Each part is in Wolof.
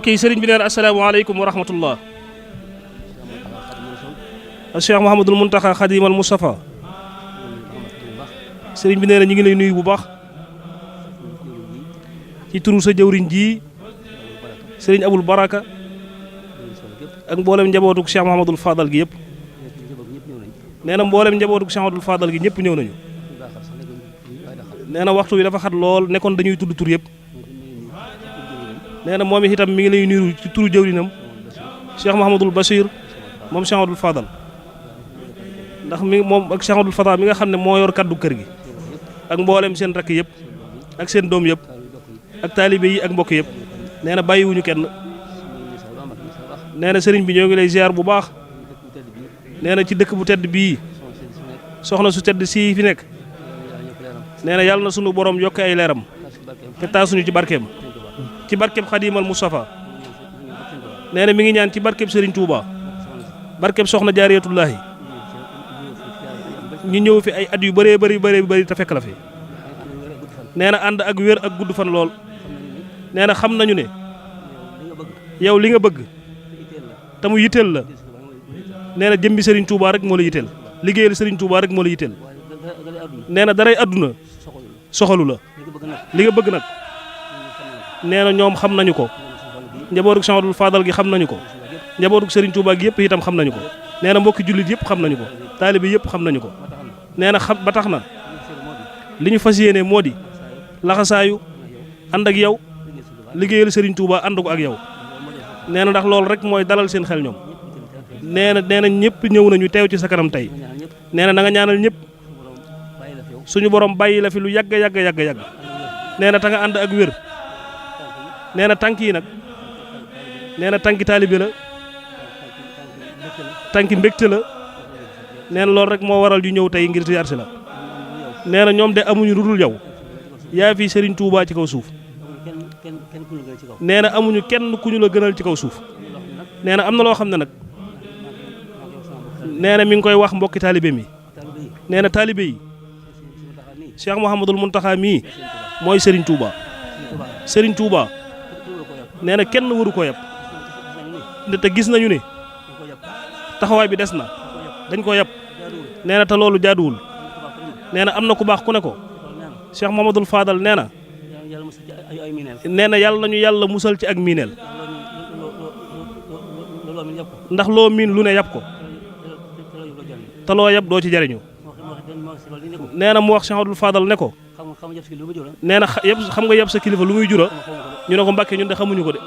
mbokk yi sëriñ bi neen asalaamaaleykum wa rahmatullah. Cheikh Mouhamadul Muntaxa Xadimal Mustafa sëriñ bi nee na ñu ngi lay nuyu bu baax ci turu sa jëwriñ ji sëriñ Abul Baraka ak mboolem njabootuk Cheikh Mouhamadul Fadal gi yëpp. nee na mboolem njabootuk Cheikh Mouhamadul Fadal gi ñëpp ñëw nañu. nee na waxtu wi dafa xat lool nekkoon dañuy tudd tur yëpp. nee na moom itam mi ngi lay nuyu ci turu jëwrinam Cheikh Mouhamadul Bachir moom Cheikh Mouhamadul Fadal ndax moom ak Cheikh Mouhamadul Fadal mi nga xam ne moo yor kaddu kër gi ak mboolem seen rakk yëpp ak seen doom yëpp ak taalibe yi ak mbokk yëpp. nee na bàyyiwuñu kenn. nee na sëriñ bi ñoo ngi lay ziar bu baax. nee na ci dëkk bu tedd bii soxna su tedd sii fi nekk. nee na yàlla na sunu borom yokk ay leeram te taasuñu ci barkeem. ci barkeb Xadimal Mustafa. nee na mi ngi ñaan ci barkeb Serigne Touba barkeb Soxna Jaariyatullaahi ñu ñëw fi ay at yu bëree bëri te fekk la fi. nee na ànd ak wér ak gudd fan lool. nee na xam nañu ne yow li nga bëgg te mu yitteel la. nee na jëmbi Serigne Touba rek moo la yitteel liggéeyal Serigne Touba rek moo la yitteel. nee na daray àdduna soxalu la li nga bëgg nag. nee na ñoom xam nañu ko njabootuk Cheikh Mouhamadul Fadal gi xam nañu ko njabootuk Serigne Touba gi yëpp itam xam nañu ko. nee na mbokki jullit yëpp xam nañu ko taalibe yëpp xam nañu ko. nee na xam ba tax na li ñu fas yéene moo di laxasaayu ànd ak yow liggéeyal Serigne Touba ànd ko ak yow. nee na ndax loolu rek mooy dalal seen xel ñoom. nee na ñëpp ñëw nañu teew ci sa kanam tey. nee na nga ñaanal ñëpp suñu borom bàyyi la fi lu yàgg. nee na ta nga ànd ak wér. nee na tànk yi nag nee na tànki taalibe la tànki mbégte la. nee na loolu rek moo waral yu ñëw tey ngir ziyaar si la. nee na ñoom de amuñu lu dul yow yaa fi Serigne Touba ci kaw suuf. nee na amuñu kenn ku ñu la gënal ci kaw suuf. nee na am na loo xam ne nag nee na mi ngi koy wax mbokki taalibe mi. nee na taalibe yi Cheikh Mouhamadul Muntaxa mii mooy Serigne Touba. Serigne Touba nee na kenn waru ko yab. te gis nañu ne taxawaay bi des na dañ ko yab. nee na te loolu jaaduwul. nee na am na ku baax ku ne ko Cheikh Mouhamadul Fadal nee na yàlla nañu yàlla musal ci ak miineel. ndax loo miin lu ne yab ko te loo yab doo ci jariñu. nee na mu wax Cheikh Mouhamadul Fadal ne ko nee na xam nga yab sa kilifa lu muy jura ñu ne ko Mbàkke ñun de xamuñu ko de.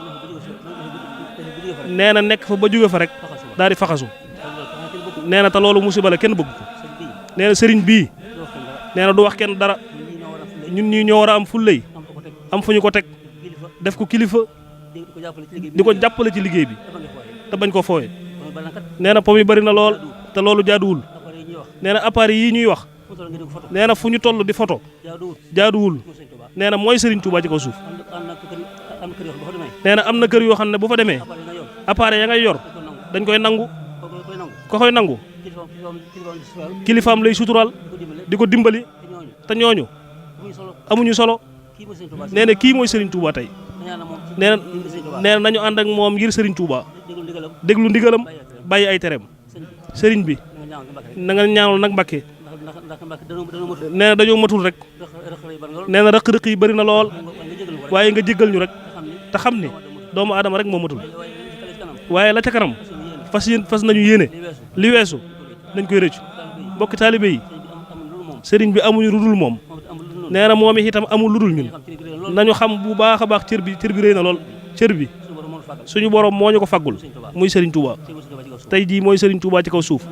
nee na nekk fa ba jóge fa rek daal di faxasu. nee na te loolu musiba la kenn bëgg ko. nee na sëriñ bii nee na du wax kenn dara ñun ñii ñoo war a am fullay am fu ñu ko teg def ko kilifa di ko jàppale ci liggéey bi te bañ ko fooye nee na pom yi bari na lool te loolu jaaduwul nee na appareil yii ñuy wax nee na fu ñu toll di photo jaaduwul nee na mooy Serigne Touba ci kaw suuf nee na am na kër yoo xam ne bu fa demee appareil ya ngay yor dañ koy nangu ko koy nangu kilifaam lay suturaal di ko dimbali te ñooñu amuñu solo nee na kii mooy Serigne Touba tey nee na nañu ànd ak moom ngir Serigne Touba déglu ndigalam bàyyi ay tereem Serigne bi na nga ñaanal nag Mbàkke nee na dañoo matul rek nee na rëq-rëq yi bëri na lool waaye nga jéggal ñu rek te xam ni doomu aadama rek moo matul waaye la ca kanam fas nañu yéene li weesu nañ koy rëccu mbokki taalibe yi sëriñ bi amuñu lu dul moom nee na moom itam amul lu dul ñun nañu xam bu baax a baax cër bi rëy na lool cër bi suñu borom moo ñu ko faggul muy Serigne Touba tey jii mooy Serigne Touba ci kaw suuf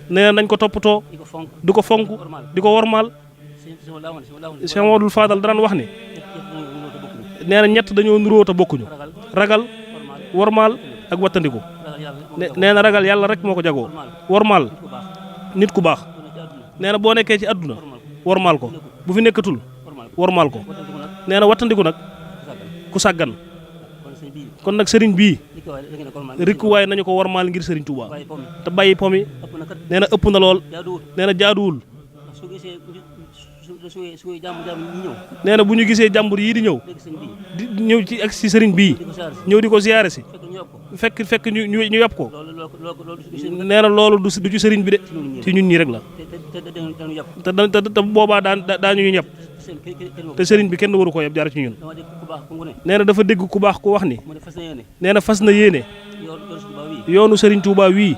nee na nañ ko toppatoo di ko fonk di ko wormaal Cheikh Mamadou Fadal daan wax ni nee na ñett dañoo nuróo te bokkuñu ragal wormaal ak wattandiku nee na ragal yàlla rek moo ko jagoo wormaal nit ku baax nee na boo nekkee ci àdduna wormaal ko bu fi nekkatul wormaal ko nee na wattandiku nag ku sàggan kon nag sëriñ bii rikkuwaay nañu ko wormaal ngir Serigne Touba te bàyyi pomi nee na ëpp na lool nee na jaaduwul nee na bu ñu gisee jàmbur yii di ñëw ci ak si sëriñ bii ñëw di ko ziyaare si fekk ñu yàpp ko nee na loolu du ci sëriñ bi de ci ñun ñii rek la te boobaa daañu ñu yàpp te sëriñ bi kenn waru ko yàpp jaar ci ñun nee na dafa dégg ku baax ku wax ni nee na fas na yéene yoonu Serigne Touba wii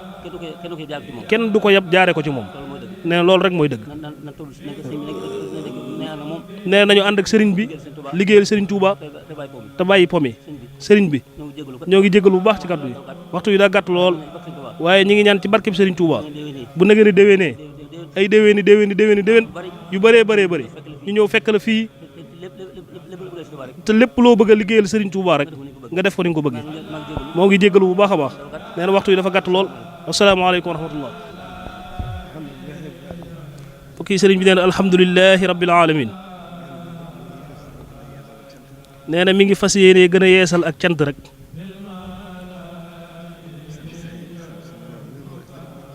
kenn du ko yàpp jaare ko ci moom nee na loolu rek mooy dëgg nee na nañu ànd ak sëriñ bi liggéeyal Serigne Touba te bàyyi pomi sëriñ bi ñoo ngi jégal bu baax ci kàddu yi waxtu yi daa gàtt lool waaye ñi ngi ñaan ci barkeb Serigne Touba bu nagee ni déwénee ay déwéni déwén yu bëree bëri ñu ñëw fekk la fii te lépp loo bëgg a liggéeyal Serigne Touba rek nga def ko ni nga ko bëggee moo ngi jégalu bu baax a baax nee na waxtu yi dafa gàtt lool asalaamaaleykum wa rahmatullah fokki sëriñ bi nee na alhamdulilahi rabbil alamin nee na mi ngi fas yéene gën a yeesal ak cant rek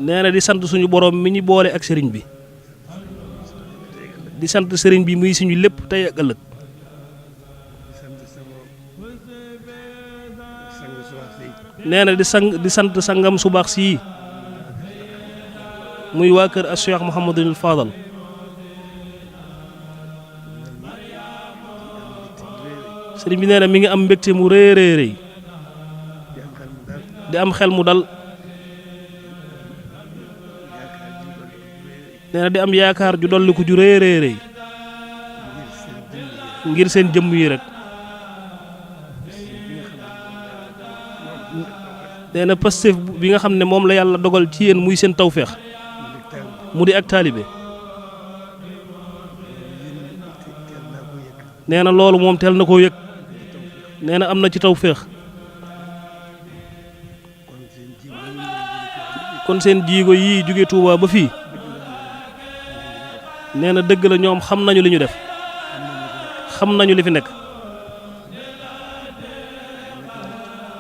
nee na di sant suñu borom mi ñu boole ak sëriñ bi di sant sëriñ bi muy suñu lépp tey ak ëllëg nee na di sant sangam su baax sii muy waa kër a Cheikh Mouhamadul Fadal sëriñ bi nee na mi ngi am mbégte mu rëy di am xel mu dal nee na di am yaakaar ju dolli ko ju rëy ngir seen jëmm yi rek nee na Pastef bi nga xam ne moom la yàlla dogal ci yéen muy seen tawféex mu di ak taalibe nee na loolu moom teel na koo yëg nee na am na ci tawféex kon seen jiigo yii jóge Touba ba fii nee na dëgg la ñoom xam nañu li ñu def xam nañu li fi nekk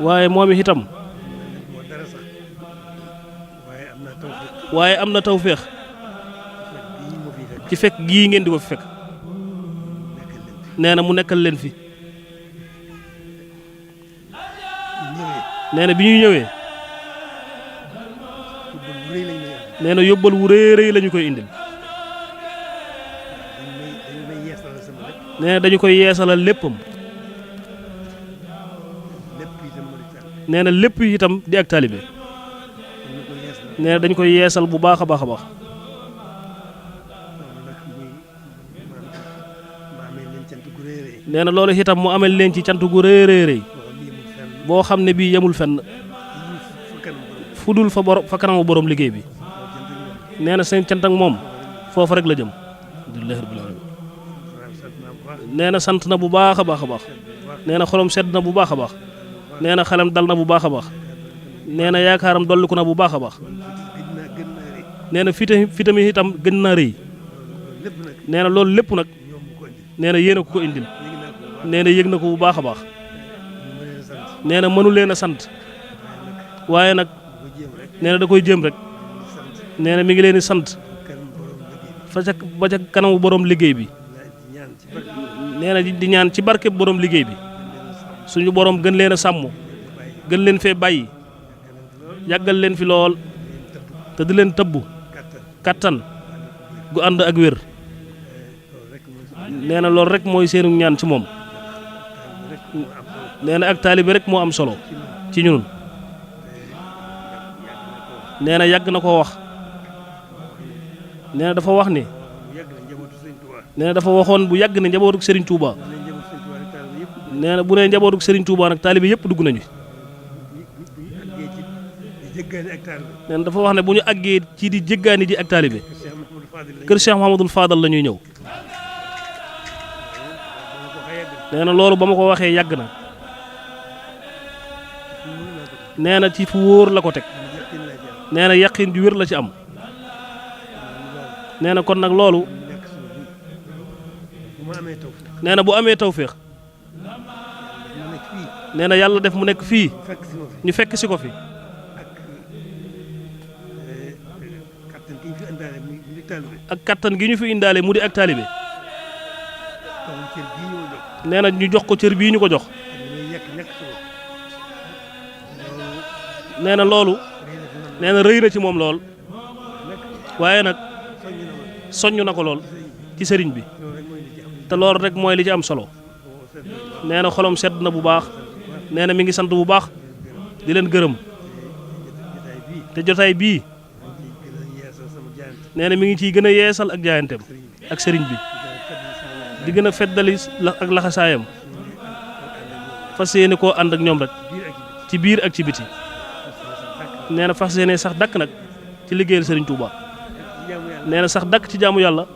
waaye moom itam waaye am na tawféex ci fekk gii ngeen di ko fi fekk nee na mu nekkal leen fi nee na bi ñuy ñëwee nee na yóbbal wu rëy lañu koy indil nee na dañu koy yeesalal léppam nee na lépp itam di ak taalibe nee na dañu koy yeesal bu baax a baax a baax nee na loolu itam mu amel leen ci cant gu rëy boo xam ne bii yemul fenn fu dul fa kanamu borom liggéey bi nee na seen cant ak moom foofu rek la jëm alhamdulilah rabbil alamin nee na sant na bu baax a baax a baax nee na xolam sedd na bu baax a baax nee na xelam dal na bu baax a baax nee na yaakaaram dolliku na bu baax a baax nee na fi tamit itam gën naa rëy nee na loolu lépp nag nee na yéen a ko indil nee na yëg na ko bu baax a baax nee na mënu leen a sant waaye nag nee na da koy jéem rek nee na mi ngi leen di sant ba ca kanamu borom liggéey bi nee na di ñaan ci barke borom liggéey bi suñu borom gën leen a sàmm gën leen fee bàyyi yàggal leen fi lool te di leen tëbb kattan gu ànd ak wér nee na loolu rek mooy seenu ñaan ci moom nee na ak taalibe rek moo am solo ci ñun nee na yàgg na ko wax nee na dafa wax ni nee na dafa waxoon bu yàgg ne njabootuk Serigne Touba nee na bu nee njabootuk Serigne Touba nag taalibe yëpp dugg nañu nee na dafa wax ne bu ñu àggee ci di jéggaani ji ak taalibe kër Cheikh Mouhamadul Fadal la ñuy ñëw nee na loolu ba ma ko waxee yàgg na nee na ci fu wóor la ko teg nee na yaqin ju wér la ci am nee na kon nag loolu nee na bu amee tawféex nee na yàlla def mu nekk fii ñu fekk si ko fi ak kattan gi ñu fi indaale mu di ak taalibe nee na ñu jox ko cër bii ñu ko jox nee na loolu nee na rëy na ci moom lool waaye nag soññ na ko lool ci sëriñ bi te loolu rek mooy li ci am solo nee na xolom sedd na bu baax nee na mi ngi sant bu baax di leen gërëm te jotaay bii nee na mi ngi ciy gën a yeesal ak jaayanteem ak sëriñ bi di gën a feddali ak laxasaayam fas yéene koo ànd ak ñoom rek ci biir ak ci biti nee na fas yéene sax dakk nag ci liggéeyal sëriñ Touba nee na sax dakk ci jaamu yàlla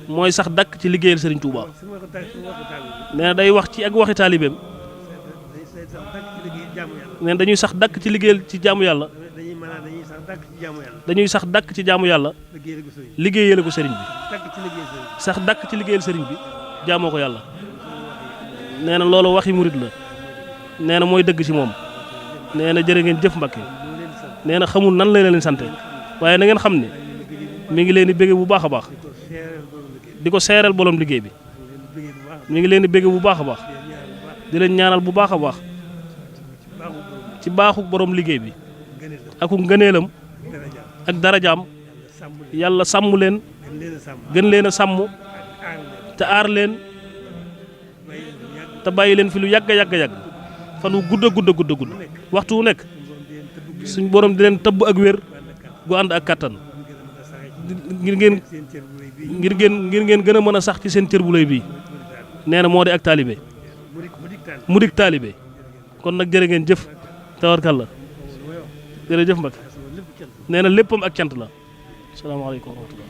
mooy sax dakk ci liggéeyal sëriñ Touba nee na day wax ci ak waxi taalibeem nee na dañuy sax dakk ci liggéeyal ci jaamu yàlla dañuy sax dakk ci jaamu yàlla liggéeyale ko sëriñ bi sax dakk ci liggéeyal sëriñ bi jaamoo ko yàlla nee na loolu waxi murit la nee na mooy dëgg ci moom nee na jërë ngeen jëf Mbàkke nee na xamul nan la leen sante waaye na ngeen xam ne mi ngi leen di bége bu baax a baax di ko seereel bolom liggéey bi mi ngi leen di bége bu baax a baax di leen ñaanal bu baax a baax ci baaxu borom liggéey bi aku ngëneelam ak darajaam yàlla sàmm leen gën leen a sàmm te aar leen te bàyyi leen fi lu yàgg yàgg yàgg fan wu gudd a gudd waxtu wu nekk suñ borom di leen tëbb ak wér gu ànd ak kattan ngir ngeen gën a mën a sax ci seen cër bu lay bii nee na moo di ak taalibe mu dik taalibe kon nag jërë ngeen jëf tawarkalla jërëjëf Mbacke nee na léppam ak cant la salaamaaleykum wa rahmatullah